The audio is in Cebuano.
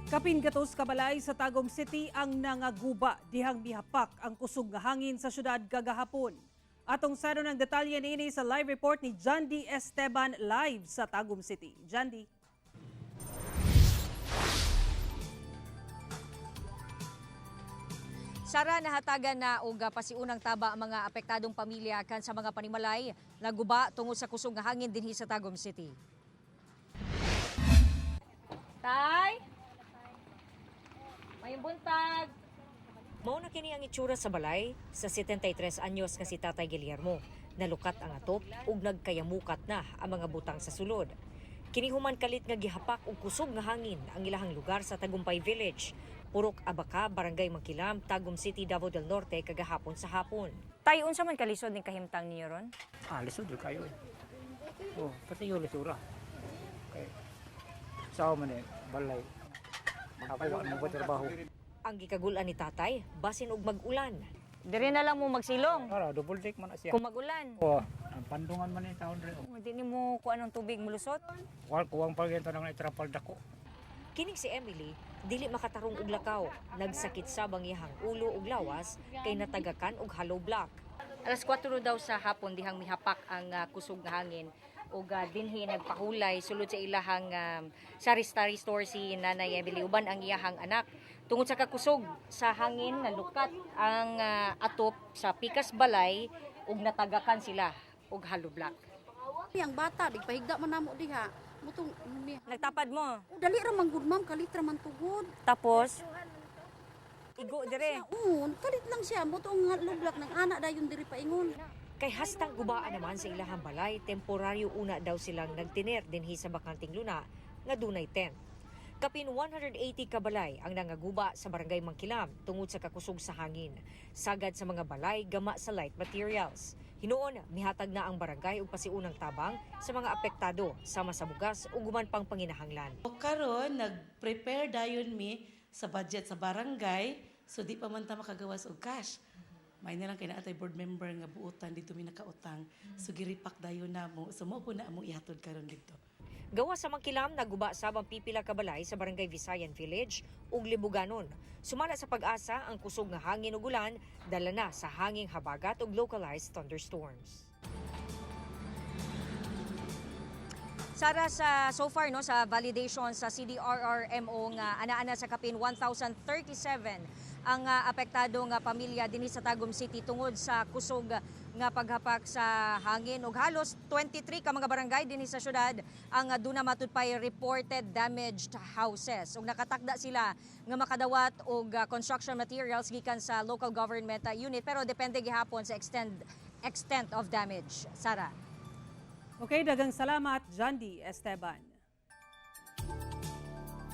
Kapin 100 ka balay sa Tagum City ang nangaguba dihang mihapak ang kusog nga hangin sa syudad kagahapon. Atong saron ang detalye niini sa live report ni Jandy Esteban live sa Tagum City. Jandy. Sara, nahatagan na og pasiunang taba ang mga apektadong pamilya kan sa mga panimalay naguba tungod sa kusog nga hangin dinhi sa Tagum City. Tay! Mayong buntag. Mao na kini ang itsura sa balay sa 73 anyos nga si Tatay Guillermo. Nalukat ang atop ug nagkayamukat na ang mga butang sa sulod. Kini human kalit nga gihapak og kusog nga hangin ang ilahang lugar sa Tagumpay Village, Purok Abaka, Barangay Mangkilam, Tagum City, Davao del Norte kagahapon sa hapon. Tay, unsa man kalisod ning kahimtang niyo ron? Ah, lisod jud kayo eh. Oh, pati yung lisura. Okay. Sao man eh, balay. Ako wa mo ba trabaho. Ang gikagul-an ni tatay, basin og mag-ulan. Dire na lang mo magsilong Ara, double deck man na siya. kung mag-ulan. Oh, ang pandungan man ni taon rin. Oh. Di nimo kuan ang tubig mulusot. Wal kuwang pagyanta nang itrapal dako. Kining si Emily, dili makatarong og lakaw. Nagsakit sa bangihang ulo ug lawas kay natagakan og hollow block. Alas 4 daw sa hapon dihang mihapak ang kusog nga hangin ug dinhi nagpahulay sulod sa ilahang sari-sari store si Nanay Emily uban ang iyahang anak. Tungod sa kakusog sa hangin, nalukat ang atop sa pikas balay ug natagakan sila og hollow block. Ang bata, di pahigda man namo diha. Mutong mi. Nagtapad mo? Oh, dali ra man gud, ma'am, kalit ra man tugod. Tapos igo dire. Oo, kalit lang siya. Mutong lublak ng anak dayon diri paingon. Kay hastang gubaan naman sa ilahang balay, temporaryo una daw silang nagtiner dinhi sa bakanting luna nga dunay tent. Kapin 180 ka balay ang nangaguba sa Barangay Mangkilam tungod sa kakusog sa hangin. Sagad sa mga balay gama sa light materials. Hinuon, mihatag na ang barangay og pasiunang tabang sa mga apektado sama sa bugas ug uban pang panginahanglan. Karon nag-prepare dayon mi sa budget sa barangay, so di pa man ta makagawas og cash. May na lang kay naa tay board member nga buotan dito mi nakautang. So giripak dayon namo. So mao po na among ihatod karon dito. Gawa sa Mangkilam, naguba sabang pipila ka balay sa Barangay Visayan Village ug Libuganon. Sumala sa Pag-asa, ang kusog nga hangin ug ulan dala na sa hanging habagat ug localized thunderstorms. Sara, sa so far, no, sa validation sa CDRRMO nga ana-ana sa kapin 1037 ang apektado nga pamilya dinhi sa Tagum City tungod sa kusog nga paghapak sa hangin ug halos 23 ka mga barangay dinhi sa syudad ang duna matud pay reported damaged houses ug nakatakda sila nga makadawat og construction materials gikan sa local government unit, pero depende gihapon sa extent of damage, Sara. Okay, daghang salamat, Jandy Esteban.